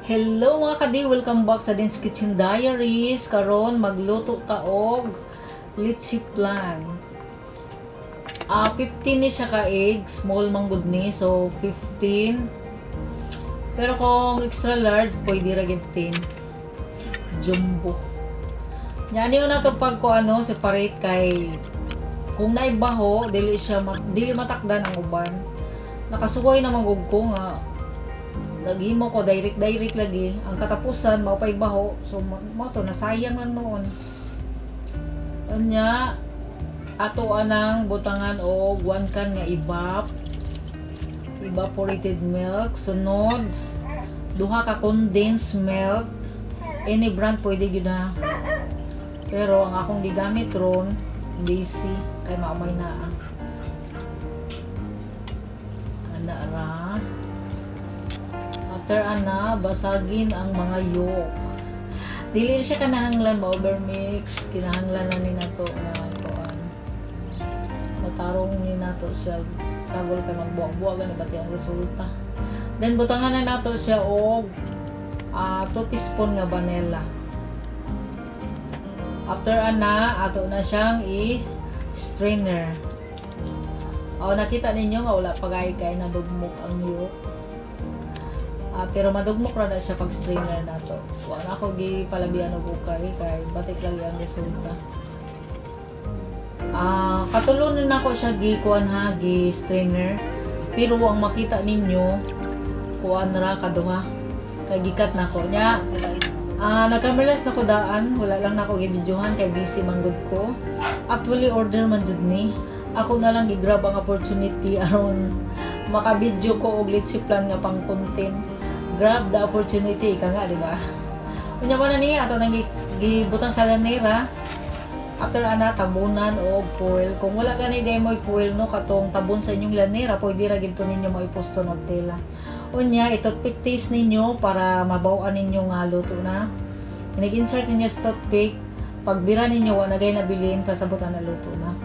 Hello, mga kadi, welcome back sa Din's Kitchen Diaries. Karon magluto ta og leche flan. 15 ni siya ka egg, small man gud ni, so 15. Pero kung extra large, pwede ra gid 10. Jumbo. Nya niyo na to pag ko ano, separate kay kung naibaho, dili matakdan ang uban. Nakasuway naman gud ko nga naghimo ko direct direct lagi ang katapusan mao pay baho, so mao to, nasayang lang noon. Unya ato anang butangan og 1 can nga evaporated milk. Sunod, duha ka condensed milk, any brand pwede gyud ha, pero ang akong gigamit ron BC kay maumay naa ana ra. After ana, basagin ang mga yolk. Dili siya kinahanglan ma-overmix, kinahanglan lang ni nato nga kuan. Matarong ni nato siya sagol kay magbuwag-buwag ano ba ang resulta. Then butangan na nato siya og 2 teaspoon nga vanilla. After ana, ato na siyang i-strainer. O, nakita ninyo nga wala pa gay kay nadugmok ang yolk. Pero madugmok ra na siya pag strainer nato. Wa na ako gi palabian og ukay kay batik lagi ang resulta. Katulo na nako siya gi kuan ha, gi strainer. Pero ang makita ninyo, kuan ra kaduha. Kay gikat nako nya. Nagkamelas na ko daan, wala lang nako gibidyohan kay busy man gud ko. Actually, order man jud ni. Ako na lang gi-grab ang opportunity aron maka-video ko og leche flan nga pang content. Grab the opportunity ika nga, di ba? Unya mo na niya ato nang gibutang sa lanera. After ana, tabunan og foil. Kung wala gani day mo foil, no, katong tabon sa inyong lanera, pwede ra gid to ninyo maiposto og tela. Unya, i-toothpick taste ninyo para mabaw-an ninyo nga luto na. Inig-insert ninyo sa toothpick, pagbira ninyo, wa na gay nabilin, pasabot na luto na.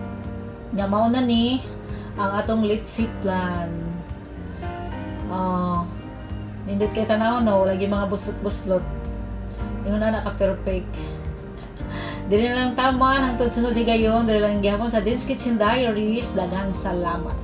Nya mao na ni ang atong leche flan. Nindot kay tanaw, no, lagi mga buslot-buslot. Ingon na ka perfect. Dili na lang tama, hangtod sunod higayon, dili lang gihapon sa Din's Kitchen Diaries. Daghang salamat.